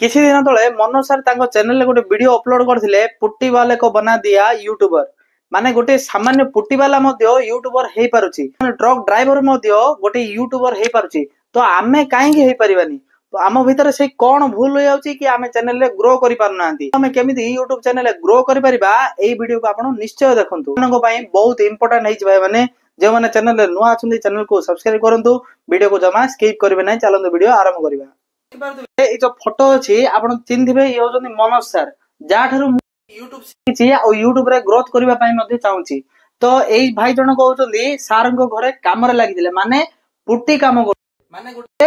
କିଛି ଦିନ ତଳେ ମନୋଜ ସାର୍ ତାଙ୍କ ଚ୍ୟାନେଲରେ ଗୋଟେ ଭିଡିଓ ଅପଲୋଡ କରିଥିଲେ, "पुट्टी वाले को बना दिया यूट्यूबर"। ମାନେ ଗୋଟେ ସାମାନ୍ୟ ପୁଟି ବାଲା ମଧ୍ୟ ୟୁଟ୍ୟୁବର ହେଇପାରୁଛି, ଟ୍ରକ୍ ଡ୍ରାଇଭର ମଧ୍ୟ ଗୋଟେ ୟୁଟ୍ୟୁବର ହେଇପାରୁଛି, ତ ଆମେ କାହିଁକି ହେଇପାରିବାନି? ତ ଆମ ଭିତରେ ସେଇ କଣ ଭୁଲ ହେଇଯାଉଛି କି ଆମେ ଚ୍ୟାନେଲରେ ଗ୍ରୋ କରିପାରୁନାହାନ୍ତି? ଆମେ କେମିତି ୟୁଟ୍ୟୁବ ଚ୍ୟାନେଲରେ ଗ୍ରୋ କରିପାରିବା, ଏଇ ଭିଡିଓକୁ ଆପଣ ନିଶ୍ଚୟ ଦେଖନ୍ତୁ। ଆପଣଙ୍କ ପାଇଁ ବହୁତ ଇମ୍ପୋର୍ଟାଣ୍ଟ ହେଇଛି। ଭାଇ ମାନେ, ଯେଉଁମାନେ ଚ୍ୟାନେଲରେ ନୂଆ ଅଛନ୍ତି, ଚ୍ୟାନେଲକୁ ସବସ୍କ୍ରାଇବ କରନ୍ତୁ, ଭିଡିଓକୁ ଜମା ସ୍କିପ୍ କରିବେ ନାହିଁ। ଚାଲନ୍ତୁ, ଭିଡିଓ ଆରମ୍ଭ କରିବା। ଏଇ ଯୋଉ ଫଟୋ ଅଛି, ଆପଣ ଚିହ୍ନିଥିବେ, ଇଏ ହଉଛନ୍ତି ମନୋଜ ସାର୍, ଯାହାଠାରୁ ମୁଁ ୟୁଟ୍ୟୁବ ଶିଖିଛି ଆଉ ୟୁଟ୍ୟୁବ ରେ ଗ୍ରୋଥ କରିବା ପାଇଁ ମଧ୍ୟ ଚାହୁଁଛି। ତ ଏଇ ଭାଇ ଜଣ କହୁଛନ୍ତି, ସାରଙ୍କ ଘରେ କାମରେ ଲାଗିଥିଲେ, ମାନେ ପୁଟି କାମ କରୁ, ମାନେ ଗୋଟେ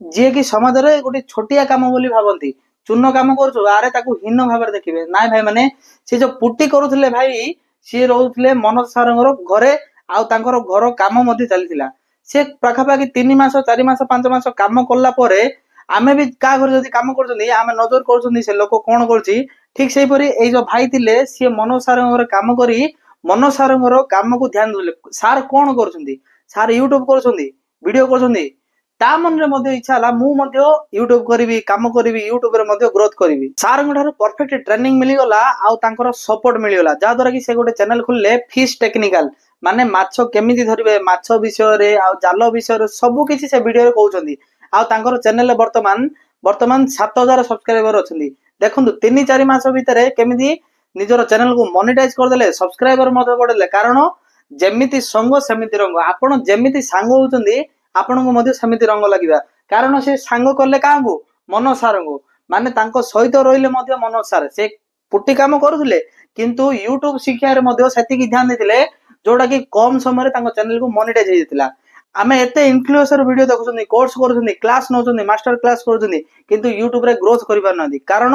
ଯିଏ କି ସମାଜରେ ଗୋଟେ ଛୋଟିଆ କାମ ବୋଲି ଭାବନ୍ତି, ଚୂନ କାମ କରୁଛୁ, ଆରେ ତାକୁ ହୀନ ଭାବରେ ଦେଖିବେ। ନାଇଁ ଭାଇ ମାନେ, ସେ ଯୋଉ ପୁଟି କରୁଥିଲେ ଭାଇ, ସିଏ ରହୁଥିଲେ ମନୋଜ ସାରଙ୍କର ଘରେ ଆଉ ତାଙ୍କର ଘର କାମ ମଧ୍ୟ ଚାଲିଥିଲା। ସେ ପାଖାପାଖି 3 ମାସ, 4 ମାସ, 5 ମାସ କାମ କଲା ପରେ, ଆମେ ବି କାହା ଘରେ ଯଦି କାମ କରୁଛନ୍ତି, ଆମେ ନଜର କରୁଛନ୍ତି ସେ ଲୋକ କଣ କରୁଛି। ଠିକ ସେଇପରି ଏଇ ଯୋଉ ଭାଇ ଥିଲେ, ସିଏ ମନୋଜ ସାରଙ୍କ ଘରେ କାମ କରି ମନୋଜ ସାରଙ୍କର କାମକୁ ଧ୍ୟାନ ଦଉଥିଲେ। ସାର୍ କଣ କରୁଛନ୍ତି? ସାର୍ ୟୁଟ୍ୟୁବ କରୁଛନ୍ତି, ଭିଡିଓ କରୁଛନ୍ତି। ତା ମନରେ ମଧ୍ୟ ଇଚ୍ଛା ହେଲା, ମୁଁ ମଧ୍ୟ ୟୁଟ୍ୟୁବ କରିବି, କାମ କରିବି, ୟୁଟ୍ୟୁବରେ ମଧ୍ୟ ଗ୍ରୋଥ କରିବି। ସାରଙ୍କ ଠାରୁ ପରଫେକ୍ଟ ଟ୍ରେନିଂ ମିଳିଗଲା ଆଉ ତାଙ୍କର ସପୋର୍ଟ ମିଳିଗଲା, ଯାହାଦ୍ୱାରା କି ସେ ଗୋଟେ ଚ୍ୟାନେଲ ଖୋଲିଲେ, ଫିସ୍ ଟେକ୍ନିକାଲ। ମାନେ ମାଛ କେମିତି ଧରିବେ, ମାଛ ବିଷୟରେ ଆଉ ଜାଲ ବିଷୟରେ ସବୁ କିଛି ସେ ଭିଡିଓରେ କହୁଛନ୍ତି। ଆଉ ତାଙ୍କର ଚ୍ୟାନେଲରେ ବର୍ତ୍ତମାନ ବର୍ତ୍ତମାନ 7000 ସବସ୍କ୍ରାଇବର ଅଛନ୍ତି। ଦେଖନ୍ତୁ, 3-4 ମାସ ଭିତରେ କେମିତି ନିଜର ଚ୍ୟାନେଲକୁ ମନିଟାଇଜ କରିଦେଲେ, ସବସ୍କ୍ରାଇବର ମଧ୍ୟ ବଢେଇଲେ। କାରଣ ଯେମିତି ସଙ୍ଗ ସେମିତି ରଙ୍ଗ। ଆପଣ ଯେମିତି ସାଙ୍ଗ ହଉଛନ୍ତି, ଆପଣଙ୍କୁ ମଧ୍ୟ ସେମିତି ରଙ୍ଗ ଲାଗିବା। କାରଣ ସେ ସାଙ୍ଗ କଲେ କାହାକୁ? ମନୋଜ ସାରଙ୍କୁ। ମାନେ ତାଙ୍କ ସହିତ ରହିଲେ ମଧ୍ୟ ମନୋଜ ସାର୍। ସେ ପୁଟି କାମ କରୁଥିଲେ, କିନ୍ତୁ ୟୁଟ୍ୟୁବ ଶିକ୍ଷାରେ ମଧ୍ୟ ସେତିକି ଧ୍ୟାନ ଦେଇଥିଲେ, ଯୋଉଟା କି କମ ସମୟରେ ତାଙ୍କ ଚ୍ୟାନେଲକୁ ମନିଟାଇଜ ହେଇଯାଇଥିଲା। ଆମେ ଏତେ ଇନଫ୍ଲୁଏନ୍ସର ଭିଡିଓ ଦେଖୁଛନ୍ତି, କୋର୍ସ କରୁଛନ୍ତି, କ୍ଲାସ ନଉଛନ୍ତି, ମାଷ୍ଟର କ୍ଲାସ କରୁଛନ୍ତି, କିନ୍ତୁ ୟୁଟ୍ୟୁବରେ ଗ୍ରୋଥ କରିପାରୁନାହାନ୍ତି। କାରଣ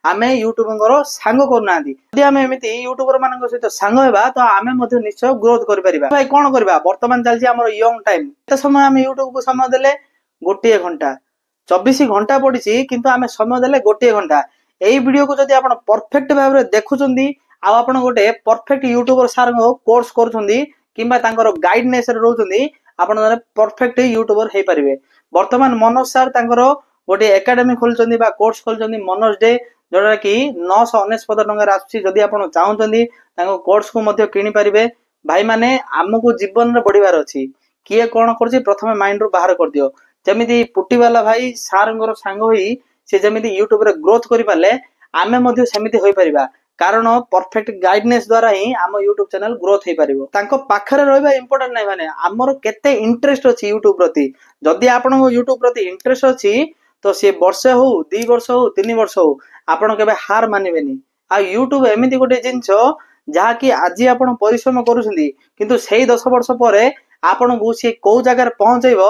ଆମେ ୟୁଟ୍ୟୁବଙ୍କର ସାଙ୍ଗ କରୁନାହାନ୍ତି। ଯଦି ଆମେ ଏମିତି ୟୁଟ୍ୟୁବର ମାନଙ୍କ ସହିତ ସାଙ୍ଗ ହେବା, ତ ଆମେ ମଧ୍ୟ ନିଶ୍ଚୟ ଗ୍ରୋଥ କରିପାରିବା। ଭାଇ, କଣ କରିବା? ବର୍ତ୍ତମାନ ଚାଲିଛି ଆମର ୟଙ୍ଗ ଟାଇମ। କେତେ ସମୟ ଆମେ ୟୁଟ୍ୟୁବକୁ ସମୟ ଦେଲେ? ଗୋଟିଏ ଘଣ୍ଟା। 24 ଘଣ୍ଟା ପଡିଛି, କିନ୍ତୁ ଆମେ ସମୟ ଦେଲେ ଗୋଟିଏ ଘଣ୍ଟା। ଏଇ ଭିଡିଓକୁ ଯଦି ଆପଣ ପରଫେକ୍ଟ ଭାବରେ ଦେଖୁଛନ୍ତି ଆଉ ଆପଣ ଗୋଟେ ପରଫେକ୍ଟ ୟୁଟ୍ୟୁବର ସାରଙ୍କ କୋର୍ସ କରୁଛନ୍ତି କିମ୍ବା ତାଙ୍କର ଗାଇଡନେସ ରେ ରହୁଛନ୍ତି, ଆପଣ ଜଣେ ପରଫେକ୍ଟ ୟୁଟ୍ୟୁବର ହେଇପାରିବେ। ବର୍ତ୍ତମାନ ମନୋଜ ସାର୍ ତାଙ୍କର ଗୋଟେ ଏକାଡେମୀ ଖୋଲିଛନ୍ତି ବା କୋର୍ସ ଖୋଲିଛନ୍ତି, ମନୋଜ ଡେ, ଯୋଉଟା କି 999 ଟଙ୍କାରେ ଆସୁଛି। ଯଦି ଆପଣ ଚାହୁଁଛନ୍ତି, ତାଙ୍କ କୋର୍ସକୁ ମଧ୍ୟ କିଣିପାରିବେ। ଭାଇମାନେ, ଆମକୁ ଜୀବନରେ ବଢିବାର ଅଛି। କିଏ କଣ କରୁଛି, ପ୍ରଥମେ ମାଇଣ୍ଡରୁ ବାହାର କରିଦିଅ। ଯେମିତି ପୁଟିବାଲା ଭାଇ ସାରଙ୍କର ସାଙ୍ଗ ହୋଇ ସେ ଯେମିତି ୟୁଟ୍ୟୁବରେ ଗ୍ରୋଥ କରିପାରିଲେ, ଆମେ ମଧ୍ୟ ସେମିତି ହୋଇପାରିବା। କାରଣ ପରଫେକ୍ଟ ଗାଇଡନେସ ଦ୍ୱାରା ହିଁ ଆମ ୟୁଟ୍ୟୁବ ଚ୍ୟାନେଲ ଗ୍ରୋଥ ହେଇପାରିବ। ତାଙ୍କ ପାଖରେ ରହିବା ଇମ୍ପୋର୍ଟାଣ୍ଟ ନାହିଁ, ମାନେ ଆମର କେତେ ଇଣ୍ଟରେଷ୍ଟ ଅଛି ୟୁଟ୍ୟୁବ ପ୍ରତି। ଯଦି ଆପଣଙ୍କ ୟୁଟ୍ୟୁବ ପ୍ରତି ଇଣ୍ଟରେଷ୍ଟ ଅଛି, ତ ସିଏ ବର୍ଷେ ହଉ, 2 ବର୍ଷ ହଉ, 3 ବର୍ଷ ହଉ, ଆପଣ କେବେ ହାର ମାନିବେନି। ଆଉ ୟୁଟ୍ୟୁବ ଏମିତି ଗୋଟେ ଜିନିଷ, ଯାହାକି ଆଜି ଆପଣ ପରିଶ୍ରମ କରୁଛନ୍ତି, କିନ୍ତୁ ସେଇ 10 ବର୍ଷ ପରେ ଆପଣଙ୍କୁ ସିଏ କୋଉ ଜାଗାରେ ପହଞ୍ଚେଇବ,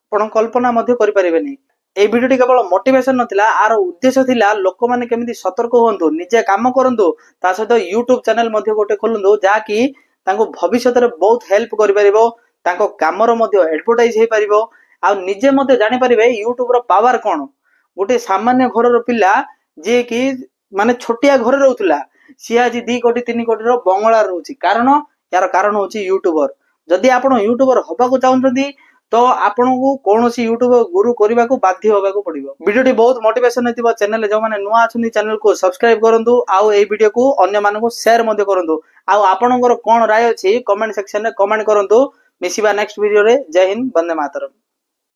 ଆପଣ କଳ୍ପନା ମଧ୍ୟ କରିପାରିବେନି। ଏଇ ଭିଡିଓଟି କେବଳ ମୋଟିଭେସନ ନଥିଲା। ୟାର ଉଦ୍ଦେଶ୍ୟ ଥିଲା, ଲୋକମାନେ କେମିତି ସତର୍କ ହୁଅନ୍ତୁ, ନିଜେ କାମ କରନ୍ତୁ, ତା ସହିତ ୟୁଟ୍ୟୁବ ଚ୍ୟାନେଲ ମଧ୍ୟ ଗୋଟେ ଖୋଲନ୍ତୁ, ଯାହାକି ତାଙ୍କୁ ଭବିଷ୍ୟତରେ ବହୁତ ହେଲ୍ପ କରିପାରିବ, ତାଙ୍କ କାମର ମଧ୍ୟ ଆଡଭର୍ଟାଇଜ ହେଇପାରିବ ଆଉ ନିଜେ ମଧ୍ୟ ଜାଣିପାରିବେ ୟୁଟ୍ୟୁବର ପାୱାର କଣ। ଗୋଟେ ସାମାନ୍ୟ ଘରର ପିଲା, ଯିଏକି ମାନେ ଛୋଟିଆ ଘରେ ରହୁଥିଲା, ସିଏ ଆଜି 2 କୋଟି, 3 କୋଟିର ବଙ୍ଗଳା ରହୁଛି। କାରଣ ୟାର କାରଣ ହଉଛି ୟୁଟ୍ୟୁବର। ଯଦି ଆପଣ ୟୁଟ୍ୟୁବର ହବାକୁ ଚାହୁଁଛନ୍ତି, ତ ଆପଣଙ୍କୁ କୌଣସି ୟୁଟ୍ୟୁବ ଗୁରୁ କରିବାକୁ ବାଧ୍ୟ ହବାକୁ ପଡିବ। ଭିଡିଓଟି ବହୁତ ମୋଟିଭେସନ ହେଇଥିବ। ଚ୍ୟାନେଲ ଯୋଉମାନେ ନୂଆ ଅଛନ୍ତି, ଚ୍ୟାନେଲକୁ ସବସ୍କ୍ରାଇବ କରନ୍ତୁ ଆଉ ଏଇ ଭିଡିଓକୁ ଅନ୍ୟମାନଙ୍କୁ ସେୟାର ମଧ୍ୟ କରନ୍ତୁ। ଆଉ ଆପଣଙ୍କର କଣ ରାୟ ଅଛି, କମେଣ୍ଟ ସେକ୍ସନରେ କମେଣ୍ଟ କରନ୍ତୁ। ମିଶିବା ନେକ୍ସଟ ଭିଡିଓରେ। ଜୟ ହିନ୍ଦ, ବନ୍ଦେ ମାତରମ୍।